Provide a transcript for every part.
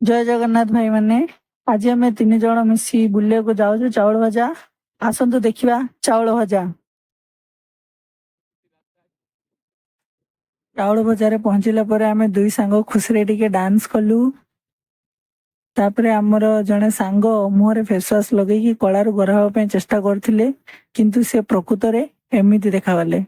ଜୟ ଜଗନ୍ନାଥ ଭାଇମାନେ। ଆଜି ଆମେ ତିନି ଜଣ ମିଶି ବୁଲିବାକୁ ଯାଉଛୁ ଚାଉଳ ଭଜା। ଆସନ୍ତୁ ଦେଖିବା ଚାଉଳ ଭଜା। ଚାଉଳ ଭଜାରେ ପହଞ୍ଚିଲା ପରେ ଆମେ ଦୁଇ ସାଙ୍ଗ ଖୁସିରେ ଟିକେ ଡାନ୍ସ କଲୁ। ତାପରେ ଆମର ଜଣେ ସାଙ୍ଗ ମୁହଁରେ ଫେସୱାଶ ଲଗେଇକି କଳାରୁ ଗୋରା ହେବା ପାଇଁ ଚେଷ୍ଟା କରୁଥିଲେ, କିନ୍ତୁ ସେ ପ୍ରକୃତରେ ଏମିତି ଦେଖାଗଲେ।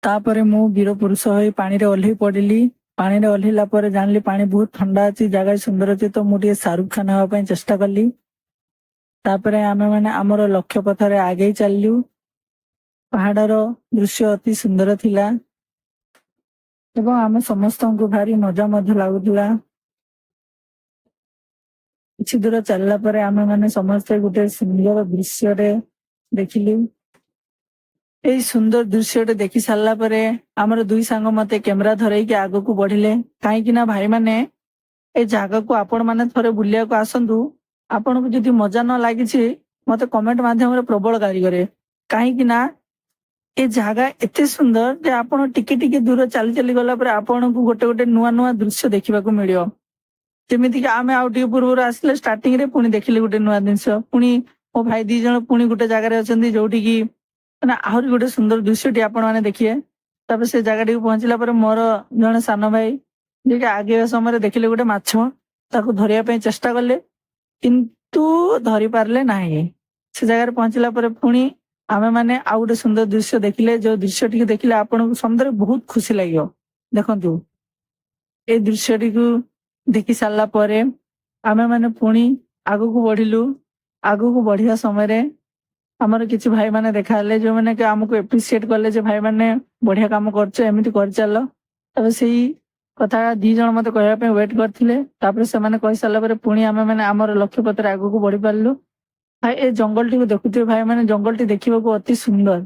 ତାପରେ ମୁଁ ବୀର ପୁରୁଷ ହୋଇ ପାଣିରେ ଓହ୍ଲେଇ ପଡିଲି। ପାଣିରେ ଓହ୍ଲେଇଲା ପରେ ଜାଣିଲି ପାଣି ବହୁତ ଥଣ୍ଡା ଅଛି, ଜାଗା ସୁନ୍ଦର ଅଛି, ତ ମୁଁ ଟିକେ ଶାହରୁଖ ଖାନ ହେବା ପାଇଁ ଚେଷ୍ଟା କଲି। ତାପରେ ଆମେମାନେ ଆମର ଲକ୍ଷ୍ୟ ପଥରେ ଆଗେଇ ଚାଲିଲୁ। ପାହାଡର ଦୃଶ୍ୟ ଅତି ସୁନ୍ଦର ଥିଲା ଏବଂ ଆମ ସମସ୍ତଙ୍କୁ ଭାରି ମଜା ମଧ୍ୟ ଲାଗୁଥିଲା। କିଛି ଦୂର ଚାଲିଲା ପରେ ଆମେମାନେ ସମସ୍ତେ ଗୋଟେ ସୁନ୍ଦର ଦୃଶ୍ୟରେ ଦେଖିଲୁ। ଏଇ ସୁନ୍ଦର ଦୃଶ୍ୟଟି ଦେଖି ସାରିଲା ପରେ ଆମର ଦୁଇ ସାଙ୍ଗ ମତେ କ୍ୟାମେରା ଧରେଇକି ଆଗକୁ ବଢିଲେ। କାହିଁକି ନା ଭାଇମାନେ, ଏ ଜାଗାକୁ ଆପଣ ମାନେ ଥରେ ବୁଲିବାକୁ ଆସନ୍ତୁ। ଆପଣଙ୍କୁ ଯଦି ମଜା ନ ଲାଗିଛି, ମତେ କମେଣ୍ଟ ମାଧ୍ୟମରେ ପ୍ରବଳ ଗାଳି କରିବେ। କାହିଁକି ନା ଏ ଜାଗା ଏତେ ସୁନ୍ଦର ଯେ ଆପଣ ଟିକେ ଟିକେ ଦୂର ଚାଲି ଚାଲି ଗଲା ପରେ ଆପଣଙ୍କୁ ଗୋଟେ ଗୋଟେ ନୂଆ ନୂଆ ଦୃଶ୍ୟ ଦେଖିବାକୁ ମିଳିବ। ଯେମିତି କି ଆମେ ଆଉ ଟିକେ ପୂର୍ବରୁ ଆସିଲେ ଷ୍ଟାର୍ଟିଂ ରେ ପୁଣି ଦେଖିଲେ ଗୋଟେ ନୂଆ ଜିନିଷ। ପୁଣି ମୋ ଭାଇ ଦି ଜଣ ପୁଣି ଗୋଟେ ଜାଗାରେ ଅଛନ୍ତି, ଯୋଉଠିକି ମାନେ ଆହୁରି ଗୋଟେ ସୁନ୍ଦର ଦୃଶ୍ୟଟି ଆପଣ ମାନେ ଦେଖିବେ। ତାପରେ ସେ ଜାଗାଟିକୁ ପହଞ୍ଚିଲା ପରେ ମୋର ଜଣେ ସାନ ଭାଇ ଯିଏକି ଆଗେଇବା ସମୟରେ ଦେଖିଲେ ଗୋଟେ ମାଛ, ତାକୁ ଧରିବା ପାଇଁ ଚେଷ୍ଟା କଲେ କିନ୍ତୁ ଧରି ପାରିଲେ ନାହିଁ। ସେ ଜାଗାରେ ପହଞ୍ଚିଲା ପରେ ପୁଣି ଆମେ ମାନେ ଆଉ ଗୋଟେ ସୁନ୍ଦର ଦୃଶ୍ୟ ଦେଖିଲେ, ଯୋଉ ଦୃଶ୍ୟ ଟିକେ ଦେଖିଲେ ଆପଣଙ୍କୁ ସୁନ୍ଦର ବହୁତ ଖୁସି ଲାଗିବ। ଦେଖନ୍ତୁ, ଏଇ ଦୃଶ୍ୟଟିକୁ ଦେଖି ସାରିଲା ପରେ ଆମେ ମାନେ ପୁଣି ଆଗକୁ ବଢିଲୁ। ଆଗକୁ ବଢିବା ସମୟରେ ଆମର କିଛି ଭାଇମାନେ ଦେଖା ହେଲେ, ଯୋଉମାନେ କି ଆମକୁ ଏପ୍ରିସିଏଟ କଲେ ଯେ ଭାଇମାନେ ବଢିଆ କାମ କରୁଛ, ଏମିତି କରିଚାଲ। ତାପରେ ସେଇ କଥା ଦି ଜଣ ମତେ କହିବା ପାଇଁ ୱେଟ କରିଥିଲେ। ତାପରେ ସେମାନେ କହିସାରିଲା ପରେ ପୁଣି ଆମେ ମାନେ ଆମର ଲକ୍ଷ୍ୟ ପଥରେ ଆଗକୁ ବଢି ପାରିଲୁ। ଭାଇ, ଏ ଜଙ୍ଗଲଟିକୁ ଦେଖୁଥିବେ ଭାଇମାନେ, ଜଙ୍ଗଲଟି ଦେଖିବାକୁ ଅତି ସୁନ୍ଦର।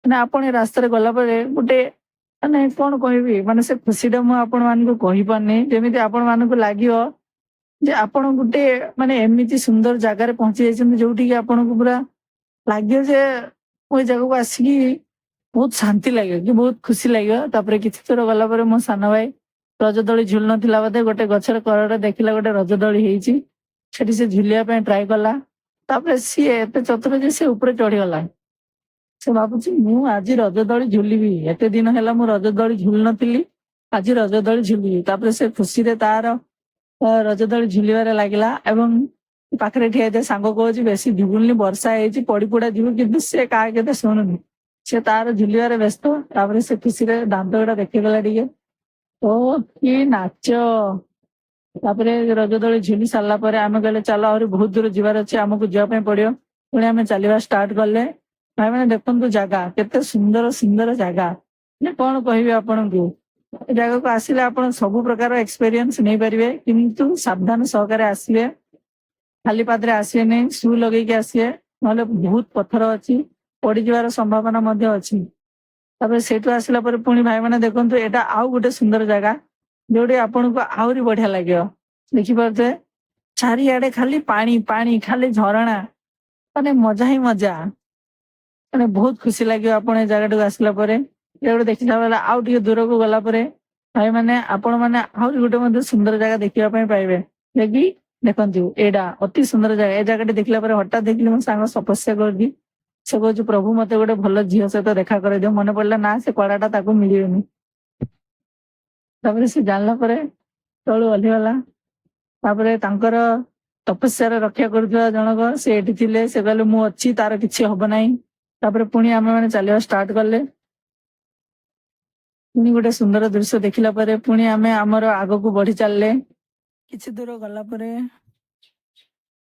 ମାନେ ଆପଣ ଏ ରାସ୍ତାରେ ଗଲା ପରେ ଗୋଟେ ମାନେ କଣ କହିବି, ମାନେ ସେ ଖୁସି ଟା ମୁଁ ଆପଣ ମାନଙ୍କୁ କହିପାରୁନି। ଯେମିତି ଆପଣ ମାନଙ୍କୁ ଲାଗିବ ଯେ ଆପଣ ଗୋଟେ ମାନେ ଏମିତି ସୁନ୍ଦର ଜାଗାରେ ପହଞ୍ଚି ଯାଇଛନ୍ତି, ଯୋଉଠିକି ଆପଣଙ୍କୁ ପୁରା ଲାଗିବ ଯେ ମୁଁ ଏ ଜାଗାକୁ ଆସିକି ବହୁତ ଶାନ୍ତି ଲାଗିବ କି ବହୁତ ଖୁସି ଲାଗିବ। ତାପରେ କିଛି ଦୂର ଗଲା ପରେ ମୋ ସାନ ଭାଇ ରଜ ଦୋଳି ଝୁଲୁ ନଥିଲା ବୋଧେ, ଗୋଟେ ଗଛର କରରେ ଦେଖିଲା ଗୋଟେ ରଜ ଦୋଳି ହେଇଛି, ସେଠି ସେ ଝୁଲିବା ପାଇଁ ଟ୍ରାଏ କଲା। ତାପରେ ସିଏ ଏତେ ଚତୁର ଯେ ସେ ଉପରେ ଚଢିଗଲା। ସେ ଭାବୁଛି ମୁଁ ଆଜି ରଜ ଦୋଳି ଝୁଲିବି, ଏତେ ଦିନ ହେଲା ମୁଁ ରଜ ଦୋଳି ଝୁଲି ନଥିଲି, ଆଜି ରଜ ଦୋଳି ଝୁଲିବି। ତାପରେ ସେ ଖୁସିରେ ତାର ରଜ ଦୋଳି ଝୁଲିବାରେ ଲାଗିଲା ଏବଂ ପାଖରେ ଠିଆ ହେଇଥିବା ସାଙ୍ଗ କହୁଛି ବେଶୀ ଝୁଲୁନି, ବର୍ଷା ହେଇଛି, ପଡି ପୁଡା ଯିବୁ, କିନ୍ତୁ ସେ କାହା କେତେ ଶୁଣୁନି, ସେ ତାର ଝୁଲିବାରେ ବ୍ୟସ୍ତ। ତାପରେ ସେ ଖୁସିରେ ଦାନ୍ତ ଗୁଡା ଦେଖେଇଦେଲା ଟିକେ, ଓ କି ନାଚ। ତାପରେ ରଜ ଦୋଳି ଝୁଲି ସାରିଲା ପରେ ଆମେ କହିଲେ ଚାଲ, ଆହୁରି ବହୁତ ଦୂର ଯିବାର ଅଛି, ଆମକୁ ଯିବା ପାଇଁ ପଡିବ। ପୁଣି ଆମେ ଚାଲିବା ଷ୍ଟାର୍ଟ କଲେ। ଭାଇମାନେ ଦେଖନ୍ତୁ ଜାଗା କେତେ ସୁନ୍ଦର ସୁନ୍ଦର ଜାଗା, ମାନେ କଣ କହିବି ଆପଣଙ୍କୁ। ଏ ଜାଗାକୁ ଆସିଲେ ଆପଣ ସବୁ ପ୍ରକାର ଏକ୍ସପେରିଏନ୍ସ ନେଇପାରିବେ, କିନ୍ତୁ ସାବଧାନ ସହକାରେ ଆସିବେ। ଖାଲି ପାଦରେ ଆସିବେନି, ସୁ ଲଗେଇକି ଆସିବେ, ନହେଲେ ବହୁତ ପଥର ଅଛି, ପଡିଯିବାର ସମ୍ଭାବନା ମଧ୍ୟ ଅଛି। ତାପରେ ସେଇଠୁ ଆସିଲା ପରେ ପୁଣି ଭାଇମାନେ ଦେଖନ୍ତୁ, ଏଇଟା ଆଉ ଗୋଟେ ସୁନ୍ଦର ଜାଗା ଯୋଉଠି ଆପଣଙ୍କୁ ଆହୁରି ବଢିଆ ଲାଗିବ। ଦେଖିପାରୁଥିବେ ଚାରିଆଡେ ଖାଲି ପାଣି ପାଣି, ଖାଲି ଝରଣା, ମାନେ ମଜା ହିଁ ମଜା। ମାନେ ବହୁତ ଖୁସି ଲାଗିବ ଆପଣ ଏ ଜାଗାଟାକୁ ଆସିଲା ପରେ। ଏଇଟା ଦେଖିଲା ପରେ ଆଉ ଟିକେ ଦୂରକୁ ଗଲା ପରେ ଭାଇମାନେ, ଆପଣ ମାନେ ଆହୁରି ଗୋଟେ ମଧ୍ୟ ସୁନ୍ଦର ଜାଗା ଦେଖିବା ପାଇଁ ପାଇବେ। ଯେ ଦେଖନ୍ତୁ, ଏଇଟା ଅତି ସୁନ୍ଦର ଜାଗା। ଏ ଜାଗାଟି ଦେଖିଲା ପରେ ହଠାତ୍ ଦେଖିଲି ମୋ ସାଙ୍ଗ ତପସ୍ୟା କରୁଛି। ସେ କହୁଛି, ପ୍ରଭୁ ମତେ ଗୋଟେ ଭଲ ଝିଅ ସହିତ ଦେଖା କରେଇଦିଅ। ମନେ ପଡିଲା ନା ସେ କଳାଟା ତାକୁ ମିଳିବନି। ତାପରେ ସେ ଜାଣିଲା ପରେ ତଳୁ ଓହ୍ଲିଗଲା। ତାପରେ ତାଙ୍କର ତପସ୍ୟାର ରକ୍ଷା କରୁଥିବା ଜଣକ ସେ ଏଠି ଥିଲେ। ସେ କହିଲେ ମୁଁ ଅଛି, ତାର କିଛି ହବ ନାହିଁ। ତାପରେ ପୁଣି ଆମେ ମାନେ ଚାଲିବା ଷ୍ଟାର୍ଟ କଲେ। ପୁଣି ଗୋଟେ ସୁନ୍ଦର ଦୃଶ୍ୟ ଦେଖିଲା ପରେ ପୁଣି ଆମେ ଆମର ଆଗକୁ ବଢି ଚାଲିଲେ। କିଛି ଦୂର ଗଲା ପରେ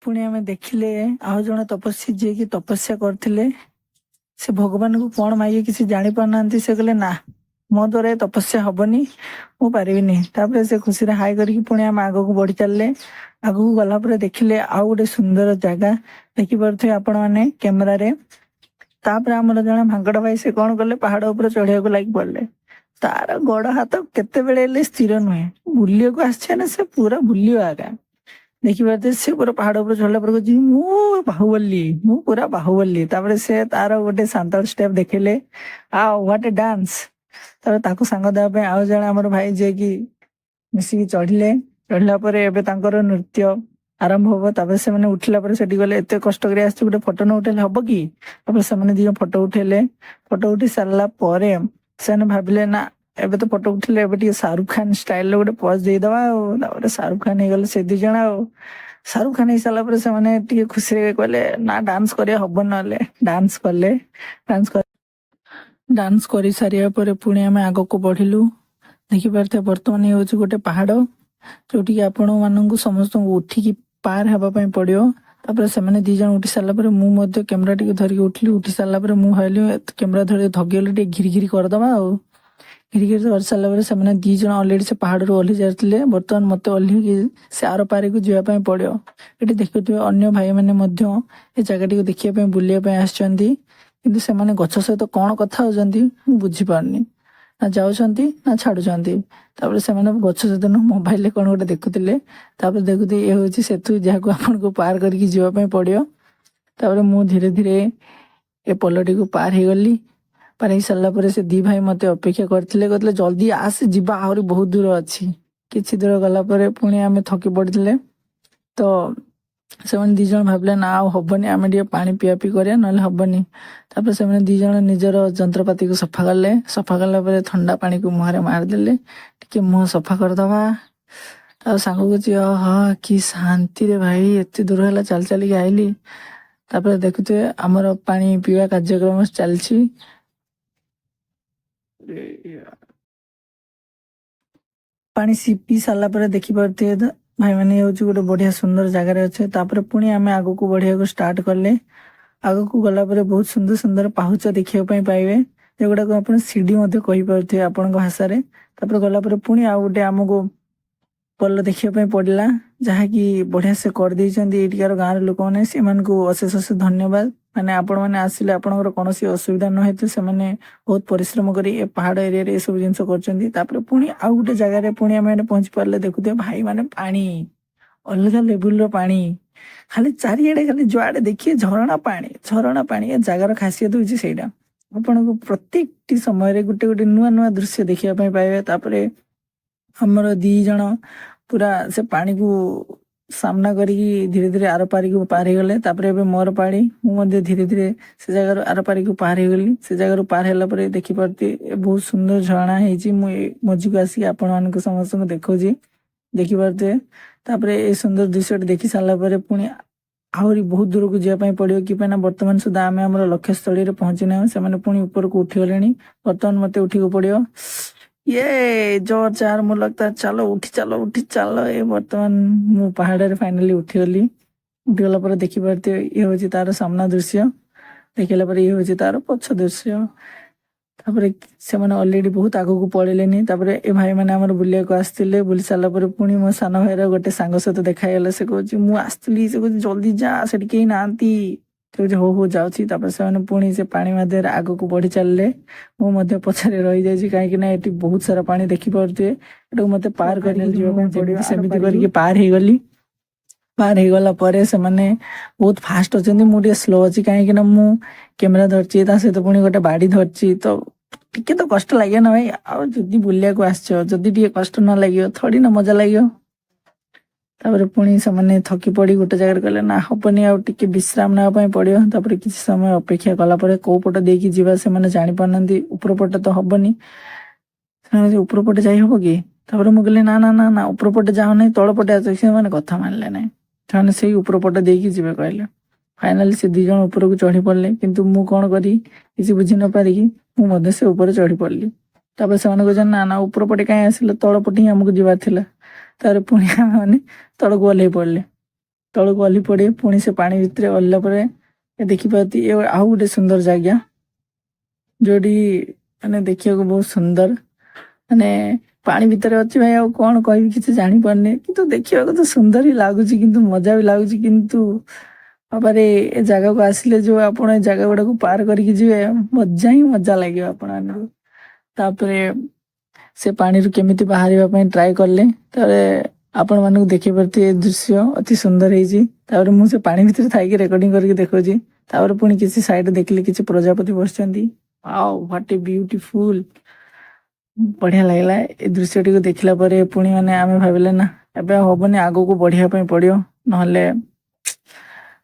ପୁଣି ଆମେ ଦେଖିଲେ ଆଉ ଜଣେ ତପସ୍ୱୀ, ଯିଏକି ତପସ୍ୟା କରିଥିଲେ। ସେ ଭଗବାନଙ୍କୁ କଣ ମାଗିବେ କିଛି ଜାଣି ପାରୁନାହାନ୍ତି। ସେ କହିଲେ ନା, ମୋ ଦ୍ଵାରା ଏ ତପସ୍ୟା ହବନି, ମୁଁ ପାରିବିନି। ତାପରେ ସେ ଖୁସିରେ ହାଇ କରିକି ପୁଣି ଆମେ ଆଗକୁ ବଢି ଚାଲିଲେ। ଆଗକୁ ଗଲା ପରେ ଦେଖିଲେ ଆଉ ଗୋଟେ ସୁନ୍ଦର ଜାଗା, ଦେଖିପାରୁଥିବେ ଆପଣ ମାନେ କ୍ୟାମେରାରେ। ତାପରେ ଆମର ଜଣେ ମାଙ୍କଡ ଭାଇ, ସେ କଣ କଲେ, ପାହାଡ ଉପରେ ଚଢିବାକୁ ଲାଗି ପଡିଲେ। ତାର ଗୋଡ ହାତ କେତେବେଳେ ହେଲେ ସ୍ଥିର ନୁହେଁ। ବୁଲିବାକୁ ଆସିছে ନା, ସେ ପୁରା ବୁଲିବ ଆକା। ଦେଖିପାରୁଥିବେ ସେ ପୁରା ପାହାଡ ଉପରେ ଚଢିଲା ପରେ କହୁଛି ମୁଁ ବାହୁବଲି, ମୁଁ ପୁରା ବାହୁବଲି। ତାପରେ ସେ ତାର ଗୋଟେ ସାନ୍ତାଳ ଷ୍ଟେପ ଦେଖେଇଲେ। ଆଉ what a dance. ତାପରେ ତାକୁ ସାଙ୍ଗ ଦେବା ପାଇଁ ଆଉ ଜଣେ ଆମର ଭାଇ ଯିଏକି ମିଶିକି ଚଢିଲେ। ଚଢିଲା ପରେ ଏବେ ତାଙ୍କର ନୃତ୍ୟ ଆରମ୍ଭ ହବ। ତାପରେ ସେମାନେ ଉଠିଲା ପରେ ସେଠି ଗଲେ, ଏତେ କଷ୍ଟ କରି ଆସିଛି, ଗୋଟେ ଫଟୋ ନ ଉଠେଇଲେ ହବ କି? ତାପରେ ସେମାନେ 2 ଜଣ ଫଟୋ ଉଠେଇଲେ। ଫଟୋ ଉଠି ସାରିଲା ପରେ ସେମାନେ ଭାବିଲେ, ନା, ଏବେ ତ ଫଟୋ ଉଠିଲେ, ଏବେ ଟିକେ ଶାହରୁଖ ଖାନ ଷ୍ଟାଇଲର ଗୋଟେ ପୋଜ ଦେଇଦବା। ଆଉ ତାପରେ ଶାହରୁଖ ଖାନ ହେଇଗଲେ ସେ 2 ଜଣ। ଆଉ ଶାହରୁଖ ଖାନ ହେଇସାରିଲା ପରେ ସେମାନେ ଟିକେ ଖୁସିରେ କହିଲେ, ନା, ଡାନ୍ସ କରିବା ହବ ନହେଲେ। ଡାନ୍ସ କଲେ। ଡାନ୍ସ କରି ସାରିବା ପରେ ପୁଣି ଆମେ ଆଗକୁ ବଢିଲୁ। ଦେଖିପାରୁଥିବେ, ବର୍ତ୍ତମାନ ଇଏ ହଉଛି ଗୋଟେ ପାହାଡ, ଯୋଉଠିକି ଆପଣ ମାନଙ୍କୁ ସମସ୍ତଙ୍କୁ ଉଠିକି ପାର ହେବା ପାଇଁ ପଡିବ। ତାପରେ ସେମାନେ 2 ଜଣ ଉଠି ସାରିଲା ପରେ ମୁଁ ମଧ୍ୟ କ୍ୟାମେରା ଟିକେ ଧରିକି ଉଠିଲି। ଉଠି ସାରିଲା ପରେ ମୁଁ ଭାବିଲି, କ୍ୟାମେରା ଧରି ଧଗିଗଲେ, ଟିକେ ଘିରି ଘିରି କରିଦବା। ଆଉ ଘିରି ଘିରି କରିସାରିଲା ପରେ ସେମାନେ 2 ଜଣ ଅଲରେଡି ସେ ପାହାଡରୁ ଓହ୍ଲେଇ ଯାଇଥିଲେ। ବର୍ତ୍ତମାନ ମତେ ଓହ୍ଲେଇକି ସେ ଆର ପାରିକୁ ଯିବା ପାଇଁ ପଡିବ। ଏଠି ଦେଖୁଥିବେ, ଅନ୍ୟ ଭାଇମାନେ ମଧ୍ୟ ଏ ଜାଗାଟିକୁ ଦେଖିବା ପାଇଁ, ବୁଲିବା ପାଇଁ ଆସିଛନ୍ତି। କିନ୍ତୁ ସେମାନେ ଗଛ ସହିତ କଣ କଥା ହଉଛନ୍ତି ମୁଁ ବୁଝିପାରୁନି। ନା ଯାଉଛନ୍ତି ନା ଛାଡୁଛନ୍ତି। ତାପରେ ସେମାନେ ଗଛ ସହିତ ନୁହଁ, ମୋବାଇଲରେ କଣ ଗୋଟେ ଦେଖୁଥିଲେ। ତାପରେ ଦେଖୁଥିବେ, ଇଏ ହଉଛି ସେତୁ, ଯାହାକୁ ଆପଣଙ୍କୁ ପାର କରିକି ଯିବା ପାଇଁ ପଡିବ। ତାପରେ ମୁଁ ଧୀରେ ଧୀରେ ଏ ପୋଲଟିକୁ ପାର ହେଇଗଲି। ପାର ହେଇ ସାରିଲା ପରେ ସେ ଦି ଭାଇ ମତେ ଅପେକ୍ଷା କରିଥିଲେ। କହିଥିଲେ, ଜଲ୍ଦି ଆସେ, ଯିବା, ଆହୁରି ବହୁତ ଦୂର ଅଛି। କିଛି ଦୂର ଗଲା ପରେ ପୁଣି ଆମେ ଥକି ପଡିଥିଲେ। ତ ସେମାନେ 2 ଜଣ ଭାବିଲେ, ନା, ଆଉ ହବନି, ଆମେ ଟିକେ ପାଣି ପିଆ ପିଇ କରିବା, ନହେଲେ ହବନି। ତାପରେ ସେମାନେ 2 ଜଣ ନିଜର ଯନ୍ତ୍ରପାତିକୁ ସଫା କଲେ। ସଫା କଲା ପରେ ଥଣ୍ଡା ପାଣିକୁ ମୁହଁରେ ମାରିଦେଲେ। ଟିକେ ମୁହଁ ସଫା କରିଦବା। ତା ସାଙ୍ଗକୁ କହୁଛି, ହଁ, କି ଶାନ୍ତିରେ ଭାଇ, ଏତେ ଦୂର ହେଲା ଚାଲି ଚାଲିକି ଆଇଲି। ତାପରେ ଦେଖୁଥିବେ, ଆମର ପାଣି ପିଇବା କାର୍ଯ୍ୟକ୍ରମ ଚାଲିଛି। ପାଣି ପିଇ ସାରିଲା ପରେ ଦେଖିପାରୁଥିବେ ତ ଭାଇମାନେ, ଇଏ ହଉଛି ଗୋଟେ ବଢିଆ ସୁନ୍ଦର ଜାଗାରେ ଅଛେ। ତାପରେ ପୁଣି ଆମେ ଆଗକୁ ବଢିବାକୁ ଷ୍ଟାର୍ଟ କଲେ। ଆଗକୁ ଗଲା ପରେ ବହୁତ ସୁନ୍ଦର ସୁନ୍ଦର ପାହୁଚ ଦେଖିବା ପାଇଁ ପାଇବେ, ଯେଗୁଡାକୁ ଆପଣ ସିଡି ମଧ୍ୟ କହିପାରୁଥିବେ ଆପଣଙ୍କ ଭାଷାରେ। ତାପରେ ଗଲା ପରେ ପୁଣି ଆଉ ଗୋଟେ ଆମକୁ ପୋଲ ଦେଖିବା ପାଇଁ ପଡିଲା, ଯାହାକି ବଢିଆ ସେ କରିଦେଇଛନ୍ତି ଏଇଠିକାର ଗାଁର ଲୋକମାନେ। ସେମାନଙ୍କୁ ଅଶେଷ ଅଶେଷ ଧନ୍ୟବାଦ। ମାନେ ଆପଣମାନେ ଆସିଲେ ଆପଣଙ୍କର କୌଣସି ଅସୁବିଧା ନ ହେତୁ ସେମାନେ ବହୁତ ପରିଶ୍ରମ କରି ଏ ପାହାଡ ଏରିଆରେ ଏସବୁ ଜିନିଷ କରୁଛନ୍ତି। ତାପରେ ପୁଣି ଆଉ ଗୋଟେ ଜାଗାରେ ପୁଣି ଆମେ ଏଠି ପହଞ୍ଚି ପାରିଲେ। ଦେଖୁଥିବେ ଭାଇ ମାନେ, ପାଣି, ଅଲଗା ଲେବୁଲର ପାଣି। ଖାଲି ଚାରିଆଡେ, ଖାଲି ଯୁଆଡେ ଦେଖିବେ, ଝରଣା ପାଣି, ଝରଣା ପାଣି। ଏ ଜାଗାର ଖାସିୟତ ହଉଛି ସେଇଟା। ଆପଣଙ୍କୁ ପ୍ରତ୍ୟେକଟି ସମୟରେ ଗୋଟେ ଗୋଟେ ନୂଆ ନୂଆ ଦୃଶ୍ୟ ଦେଖିବା ପାଇଁ ପାଇବେ। ତାପରେ ଆମର 2 ଜଣ ପୁରା ସେ ପାଣିକୁ ସାମ୍ନା କରିକି ଧୀରେ ଧୀରେ ଆର ପାରିକୁ ପାର ହେଇଗଲେ। ତାପରେ ଏବେ ମୋର ପାଳି। ମୁଁ ମଧ୍ୟ ଧୀରେ ଧୀରେ ସେ ଜାଗାରୁ ଆର ପାରିକୁ ପାର ହେଇଗଲି। ସେ ଜାଗାରୁ ପାର ହେଲା ପରେ ଦେଖିପାରୁଥିବେ, ଏ ବହୁତ ସୁନ୍ଦର ଝରଣା ହେଇଛି। ମୁଁ ଏ ମଝିକୁ ଆସିକି ଆପଣମାନଙ୍କୁ ସମସ୍ତଙ୍କୁ ଦେଖଉଛି, ଦେଖିପାରୁଥିବେ। ତାପରେ ଏ ସୁନ୍ଦର ଦୃଶ୍ୟଟି ଦେଖି ସାରିଲା ପରେ ପୁଣି ଆହୁରି ବହୁତ ଦୂରକୁ ଯିବା ପାଇଁ ପଡିବ କି ପାଇଁ ନା, ବର୍ତ୍ତମାନ ସୁଦ୍ଧା ଆମେ ଆମର ଲକ୍ଷ୍ୟସ୍ଥଳୀରେ ପହଞ୍ଚି ନାହୁଁ। ସେମାନେ ପୁଣି ଉପରକୁ ଉଠିଗଲେଣି। ବର୍ତ୍ତମାନ ମତେ ଉଠିବାକୁ ପଡିବ। ଇଏ ଜୋର ଚାର ମୁଁ लगता, ଚାଲ, ଉଠି ଚାଲ, ଉଠି ଚାଲ। ଏ ବର୍ତ୍ତମାନ ମୁଁ ପାହାଡରେ ଫାଇନାଲି ଉଠିଗଲି। ଉଠିଗଲା ପରେ ଦେଖିପାରୁଥିବେ, ଇଏ ହଉଛି ତାର ସାମ୍ନା ଦୃଶ୍ୟ। ଦେଖିଲା ପରେ ଇଏ ହଉଛି ତାର ପଛ ଦୃଶ୍ୟ। ତାପରେ ସେମାନେ ଅଲରେଡି ବହୁତ ଆଗକୁ ପଳେଇଲେନି। ତାପରେ ଏ ଭାଇମାନେ ଆମର ବୁଲିବାକୁ ଆସିଥିଲେ। ବୁଲି ସାରିଲା ପରେ ପୁଣି ମୋ ସାନ ଭାଇର ଗୋଟେ ସାଙ୍ଗ ସହିତ ଦେଖା ହେଇଗଲା। ସେ କହୁଛି, ମୁଁ ଆସିଥିଲି। ସେ କହୁଛି, ଜଲ୍ଦି ଯା, ସେଠି କେହି ନାହାନ୍ତି। ସେ କହୁଛି, ହଉ ହଉ, ଯାଉଛି। ତାପରେ ସେମାନେ ପୁଣି ସେ ପାଣି ମାଧ୍ୟମରେ ଆଗକୁ ବଢି ଚାଲିଲେ। ମୁଁ ମଧ୍ୟ ପଛରେ ରହିଯାଇଛି, କାହିଁକି ନା ଏଠି ବହୁତ ସାରା ପାଣି ଦେଖିପାରୁଥିବେ। ଏଟାକୁ ମତେ ପାର କରିକି ଯିବା ପାଇଁ ପଡିବ। ସେମିତି କରିକି ପାର ହେଇଗଲି। ପାର ହେଇଗଲା ପରେ ସେମାନେ ବହୁତ ଫାଷ୍ଟ ଅଛନ୍ତି, ମୁଁ ଟିକେ ସ୍ଲୋ ଅଛି, କାହିଁକି ନା ମୁଁ କ୍ୟାମେରା ଧରିଛି, ତା ସହିତ ପୁଣି ଗୋଟେ ବାଡି ଧରିଛି। ତ ଟିକେ ତ କଷ୍ଟ ଲାଗିବ ନା ଭାଇ? ଆଉ ଯଦି ବୁଲିବାକୁ ଆସିଛ, ଯଦି ଟିକେ କଷ୍ଟ ନ ଲାଗିବ, ଥୋଡି ନା ମଜା ଲାଗିବ? ତାପରେ ପୁଣି ସେମାନେ ଥକି ପଡି ଗୋଟେ ଜାଗାରେ କହିଲେ, ନା, ହବନି, ଆଉ ଟିକେ ବିଶ୍ରାମ ନେବା ପାଇଁ ପଡିବ। ତାପରେ କିଛି ସମୟ ଅପେକ୍ଷା କଲା ପରେ କୋଉ ପଟ ଦେଇକି ଯିବା ସେମାନେ ଜାଣିପାରୁନାହାନ୍ତି। ଉପର ପଟେ ତ ହବନି। ସେମାନେ, ଉପର ପଟେ ଯାଇ ହବ କି? ତାପରେ ମୁଁ କହିଲି, ନା ନା ନା ନା, ଉପର ପଟେ ଯାଅ ନାହିଁ, ତଳ ପଟେ ଆସ। ସେମାନେ କଥା ମାନିଲେ ନାହିଁ। ସେମାନେ ସେଇ ଉପର ପଟେ ଦେଇକି ଯିବେ କହିଲେ। ଫାଇନାଲି ସେ 2 ଜଣ ଉପରକୁ ଚଢି ପଡିଲେ। କିନ୍ତୁ ମୁଁ କଣ କରି କିଛି ବୁଝି ନ ପାରିକି ମୁଁ ମଧ୍ୟ ସେ ଉପରେ ଚଢି ପଡିଲି। ତାପରେ ସେମାନେ କହୁଛନ୍ତି, ନା ନା, ଉପର ପଟେ କାହିଁ ଆସିଲେ? ତଳ ପଟେ ହିଁ ଆମକୁ ଯିବାର ଥିଲା। ତାପରେ ପୁଣି ଆମେ ମାନେ ତଳକୁ ଓହ୍ଲେଇ ପଡିଲେ। ତଳକୁ ଓହ୍ଲେଇ ପଡି ପୁଣି ସେ ପାଣି ଭିତରେ ଓହ୍ଲେଇଲା ପରେ ଏ ଦେଖିପାରୁଥିବେ, ଏ ଆଉ ଗୋଟେ ସୁନ୍ଦର ଜାଗା, ଯୋଉଠି ମାନେ ଦେଖିବାକୁ ବହୁତ ସୁନ୍ଦର। ମାନେ ପାଣି ଭିତରେ ଅଛି ଭାଇ, ଆଉ କଣ କହିବି କିଛି ଜାଣିପାରୁନି। କିନ୍ତୁ ଦେଖିବାକୁ ତ ସୁନ୍ଦର ହିଁ ଲାଗୁଛି, କିନ୍ତୁ ମଜା ବି ଲାଗୁଛି। କିନ୍ତୁ ବାବାରେ, ଏ ଜାଗାକୁ ଆସିଲେ ଯୋଉ ଆପଣ ଏ ଜାଗା ଗୁଡାକୁ ପାର କରିକି ଯିବେ, ମଜା ହିଁ ମଜା ଲାଗିବ ଆପଣମାନଙ୍କୁ। ତାପରେ ସେ ପାଣିରୁ କେମିତି ବାହାରିବା ପାଇଁ ଟ୍ରାଏ କଲେ। ତାପରେ ଆପଣ ମାନଙ୍କୁ ଦେଖିପାରୁଥିବେ, ଏ ଦୃଶ୍ୟ ଅତି ସୁନ୍ଦର ହେଇଛି। ତାପରେ ମୁଁ ସେ ପାଣି ଭିତରେ ଥାଇକି ରେକର୍ଡିଂ କରିକି ଦେଖୁଛି। ତାପରେ ପୁଣି କିଛି ସାଇଡ୍ ଦେଖିଲି, କିଛି ପ୍ରଜାପତି ବସିଛନ୍ତି। Wow, what a beautiful! ବଢିଆ ଲାଗିଲା ଏ ଦୃଶ୍ୟଟିକୁ ଦେଖିଲା ପରେ। ପୁଣି ମାନେ ଆମେ ଭାବିଲେ ନା, ଏବେ ଆଉ ହବନି, ଆଗକୁ ବଢିବା ପାଇଁ ପଡିବ, ନହେଲେ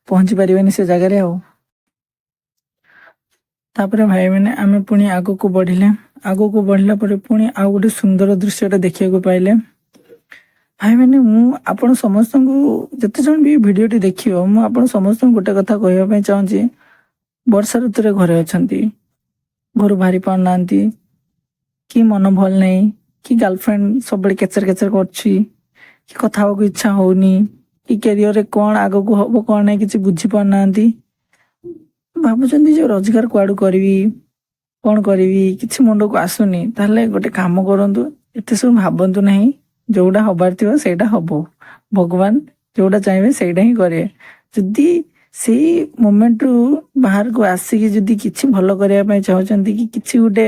ପହଞ୍ଚି ପାରିବେନି ସେ ଜାଗାରେ ଆଉ। ତାପରେ ଭାଇମାନେ, ଆମେ ପୁଣି ଆଗକୁ ବଢିଲେ। ଆଗକୁ ବଢିଲା ପରେ ପୁଣି ଆଉ ଗୋଟେ ସୁନ୍ଦର ଦୃଶ୍ୟଟା ଦେଖିବାକୁ ପାଇଲେ। ଭାଇମାନେ, ମୁଁ ଆପଣ ସମସ୍ତଙ୍କୁ, ଯେତେ ଜଣ ବି ଭିଡ଼ିଓଟି ଦେଖିବ, ମୁଁ ଆପଣ ସମସ୍ତଙ୍କୁ ଗୋଟେ କଥା କହିବା ପାଇଁ ଚାହୁଁଛି। ବର୍ଷା ଋତୁରେ ଘରେ ଅଛନ୍ତି, ଘରୁ ବାହାରି ପାରୁନାହାନ୍ତି, କି ମନ ଭଲ ନାହିଁ, କି ଗାର୍ଲଫ୍ରେଣ୍ଡ ସବୁବେଳେ କେଚେର କେଚେର କରୁଛି, କି କଥା ହେବାକୁ ଇଚ୍ଛା ହଉନି, କି କ୍ୟାରିୟରରେ କ'ଣ ଆଗକୁ ହବ କ'ଣ ନାହିଁ କିଛି ବୁଝିପାରୁନାହାନ୍ତି, ଭାବୁଛନ୍ତି ଯେ ରୋଜଗାର କୁଆଡ଼ୁ କରିବି, କ'ଣ କରିବି, କିଛି ମୁଣ୍ଡକୁ ଆସୁନି, ତାହେଲେ ଗୋଟେ କାମ କରନ୍ତୁ। ଏତେ ସବୁ ଭାବନ୍ତୁ ନାହିଁ। ଯୋଉଟା ହବାର ଥିବ ସେଇଟା ହବ। ଭଗବାନ ଯୋଉଟା ଚାହିଁବେ ସେଇଟା ହିଁ କରିବେ। ଯଦି ସେଇ ମୋମେଣ୍ଟରୁ ବାହାରକୁ ଆସିକି ଯଦି କିଛି ଭଲ କରିବା ପାଇଁ ଚାହୁଁଛନ୍ତି, କି କିଛି ଗୋଟେ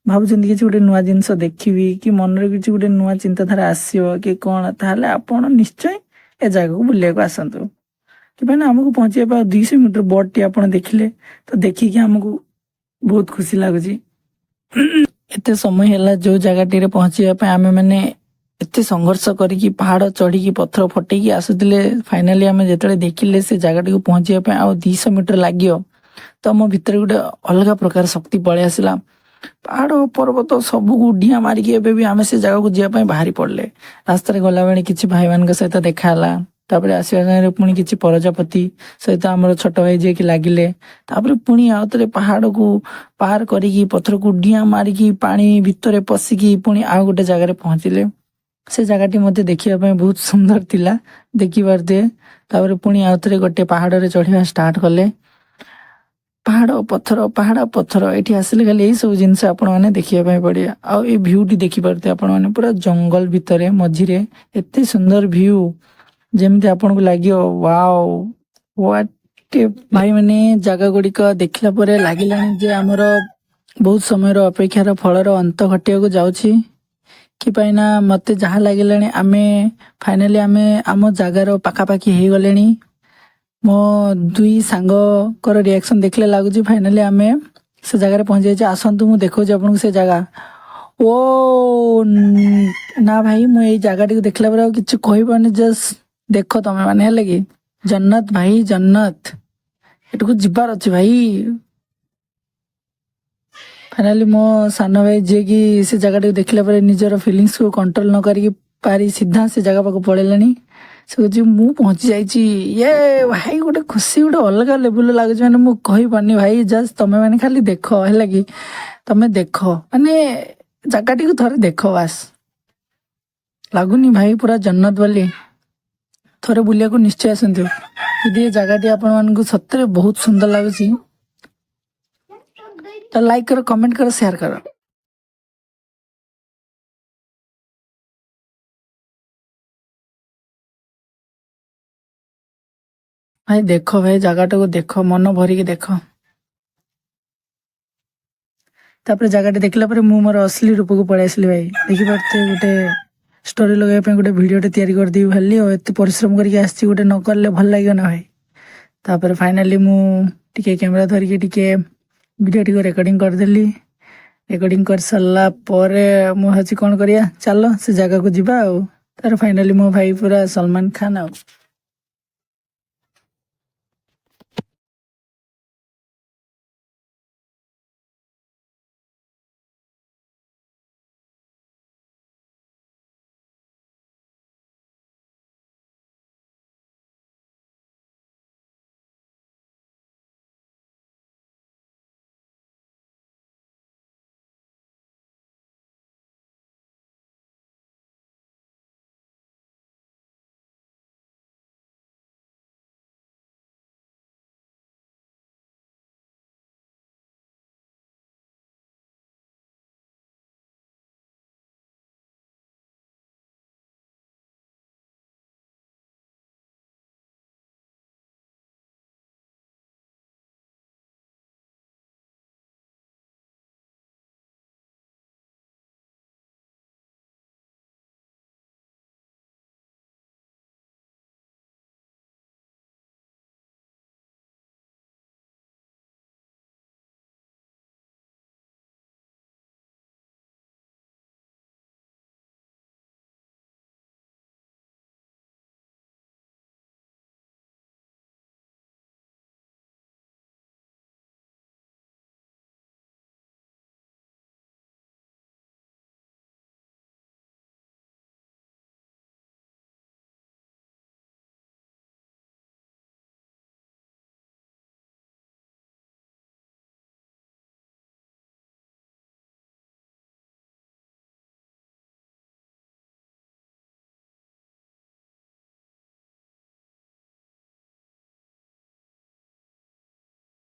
ଭାବୁଛନ୍ତି, କିଛି ଗୋଟେ ନୂଆ ଜିନିଷ ଦେଖିବି, କି ମନରେ କିଛି ଗୋଟେ ନୂଆ ଚିନ୍ତାଧାରା ଆସିବ କି କ'ଣ, ତାହେଲେ ଆପଣ ନିଶ୍ଚୟ ଏ ଜାଗାକୁ ବୁଲିବାକୁ ଆସନ୍ତୁ। କି ପାଇଁ ନା ଆମକୁ ପହଞ୍ଚିବା ପାଇଁ 200 ମିଟର ବୋଟଟି ଆପଣ ଦେଖିଲେ ତ, ଦେଖିକି ଆମକୁ ବହୁତ ଖୁସି ଲାଗୁଛି। ଏତେ ସମୟ ହେଲା ଯୋଉ ଜାଗାଟିରେ ପହଞ୍ଚିବା ପାଇଁ ଆମେ ମାନେ ଏତେ ସଂଘର୍ଷ କରିକି, ପାହାଡ଼ ଚଢିକି, ପଥର ଫଟେଇକି ଆସୁଥିଲେ, ଫାଇନାଲି ଆମେ ଯେତେବେଳେ ଦେଖିଲେ ସେ ଜାଗାଟିକୁ ପହଞ୍ଚିବା ପାଇଁ ଆଉ 200 ମିଟର ଲାଗିବ, ତ ମୋ ଭିତରେ ଗୋଟେ ଅଲଗା ପ୍ରକାର ଶକ୍ତି ପଳେଇ ଆସିଲା। ପାହାଡ଼ ପର୍ବତ ସବୁକୁ ଡିଆଁ ମାରିକି ଏବେ ବି ଆମେ ସେ ଜାଗାକୁ ଯିବା ପାଇଁ ବାହାରି ପଡ଼ିଲେ। ରାସ୍ତାରେ ଗଲାବେଳେ କିଛି ଭାଇମାନଙ୍କ ସହିତ ଦେଖା ହେଲା। ତାପରେ ଆସିବା ସମୟରେ ପୁଣି କିଛି ପ୍ରଜାପତି ସହିତ ଆମର ଛୋଟ ଭାଇ ଯିଏକି ଲାଗିଲେ। ତାପରେ ପୁଣି ଆଉ ଥରେ ପାହାଡ଼କୁ ପାର କରିକି, ପଥରକୁ ଡିଆଁ ମାରିକି, ପାଣି ଭିତରେ ପଶିକି ପୁଣି ଆଉ ଗୋଟେ ଜାଗାରେ ପହଞ୍ଚିଲେ। ସେ ଜାଗାଟି ମଧ୍ୟ ଦେଖିବା ପାଇଁ ବହୁତ ସୁନ୍ଦର ଥିଲା, ଦେଖିପାରୁଥିବେ। ତାପରେ ପୁଣି ଆଉ ଥରେ ଗୋଟେ ପାହାଡ଼ରେ ଚଢ଼ିବା ଷ୍ଟାର୍ଟ କଲେ। ପାହାଡ଼ ପଥର, ପାହାଡ଼ ପଥର, ଏଠି ଆସିଲେ ଖାଲି ଏଇ ସବୁ ଜିନିଷ ଆପଣମାନେ ଦେଖିବା ପାଇଁ ପଡ଼ିବ। ଆଉ ଏଇ ଭ୍ୟୁଟି ଦେଖିପାରୁଥିବେ ଆପଣମାନେ, ପୁରା ଜଙ୍ଗଲ ଭିତରେ ମଝିରେ ଏତେ ସୁନ୍ଦର ଭ୍ୟୁ, ଯେମିତି ଆପଣଙ୍କୁ ଲାଗିବ ୱାଓ, ୱାଟ୍। ଭାଇମାନେ, ଜାଗା ଗୁଡ଼ିକ ଦେଖିଲା ପରେ ଲାଗିଲାଣି ଯେ ଆମର ବହୁତ ସମୟର ଅପେକ୍ଷାର ଫଳର ଅନ୍ତ ଘଟିବାକୁ ଯାଉଛି। କି ପାଇଁ ନା ମତେ ଯାହା ଲାଗିଲାଣି, ଆମେ ଫାଇନାଲି ଆମେ ଆମ ଜାଗାର ପାଖାପାଖି ହେଇଗଲେଣି। ମୋ ଦୁଇ ସାଙ୍ଗଙ୍କର ରିଆକ୍ସନ ଦେଖିଲେ ଲାଗୁଛି ଫାଇନାଲି ଆମେ ସେ ଜାଗାରେ ପହଞ୍ଚି ଯାଇଛେ। ଆସନ୍ତୁ, ମୁଁ ଦେଖାଉଛି ଆପଣଙ୍କୁ ସେ ଜାଗା। ଓ ନା ଭାଇ, ମୁଁ ଏଇ ଜାଗାଟିକୁ ଦେଖିଲା ପରେ ଆଉ କିଛି କହିପାରୁନି। ଜଷ୍ଟ ଦେଖ ତମେ ମାନେ, ହେଲେ କି ଜନ୍ନତ ଭାଇ, ଜନ୍ନତ। ଏଠୁକୁ ଯିବାର ଅଛି ଭାଇ। ଫାଇନାଲି ମୋ ସାନ ଭାଇ ଯିଏକି ସେ ଜାଗାଟିକୁ ଦେଖିଲା ପରେ ନିଜର ଫିଲିଙ୍ଗସକୁ କଣ୍ଟ୍ରୋଲ ନ କରିକି ପାରି ସିଧା ସେ ଜାଗା ପାଖକୁ ପଳେଇଲାଣି। ସେ କହୁଛି, ମୁଁ ପହଞ୍ଚି ଯାଇଛି। ଇଏ ଭାଇ, ଗୋଟେ ଖୁସି ଗୋଟେ ଅଲଗା ଲେଭେଲର ଲାଗୁଛି, ମାନେ ମୁଁ କହିପାରୁନି ଭାଇ। ଜଷ୍ଟ ତମେ ମାନେ ଖାଲି ଦେଖ, ହେଲା କି? ତମେ ଦେଖ, ମାନେ ଜାଗାଟିକୁ ଥରେ ଦେଖ ବାସ୍। ଲାଗୁନି ଭାଇ ପୁରା ଜନ୍ନତ ବୋଲି? ଥରେ ବୁଲିବାକୁ ନିଶ୍ଚୟ ଆସନ୍ତୁ। ଯଦି ଏ ଜାଗାଟି ଆପଣମାନଙ୍କୁ ସତରେ ବହୁତ ସୁନ୍ଦର ଲାଗୁଛି, ତ ଲାଇକ୍ କର, କମେଣ୍ଟ କର, ସେୟାର କର। ଭାଇ ଦେଖ, ଭାଇ ଜାଗାଟାକୁ ଦେଖ, ମନ ଭରିକି ଦେଖ। ତାପରେ ଜାଗାଟି ଦେଖିଲା ପରେ ମୁଁ ମୋର ଅସଲି ରୂପକୁ ପଳେଇ ଆସିଲି ଭାଇ। ଦେଖିପାରୁଥିବେ, ଗୋଟେ ଷ୍ଟୋରି ଲଗାଇବା ପାଇଁ ଗୋଟେ ଭିଡ଼ିଓଟେ ତିଆରି କରିଦେବି ଭାବିଲି। ଆଉ ଏତେ ପରିଶ୍ରମ କରିକି ଆସିଛି, ଗୋଟେ ନ କଲେ ଭଲ ଲାଗିବ ନା ଭାଇ। ତାପରେ ଫାଇନାଲି ମୁଁ ଟିକେ କ୍ୟାମେରା ଧରିକି ଟିକେ ଭିଡ଼ିଓଟିକୁ ରେକର୍ଡ଼ିଂ କରିଦେଲି। ରେକର୍ଡ଼ିଂ କରିସାରିଲା ପରେ ମୁଁ ଭାବୁଛି କ'ଣ କରିବା, ଚାଲ ସେ ଜାଗାକୁ ଯିବା ଆଉ। ତାପରେ ଫାଇନାଲି ମୋ ଭାଇ ପୁରା ସଲମାନ ଖାନ ଆଉ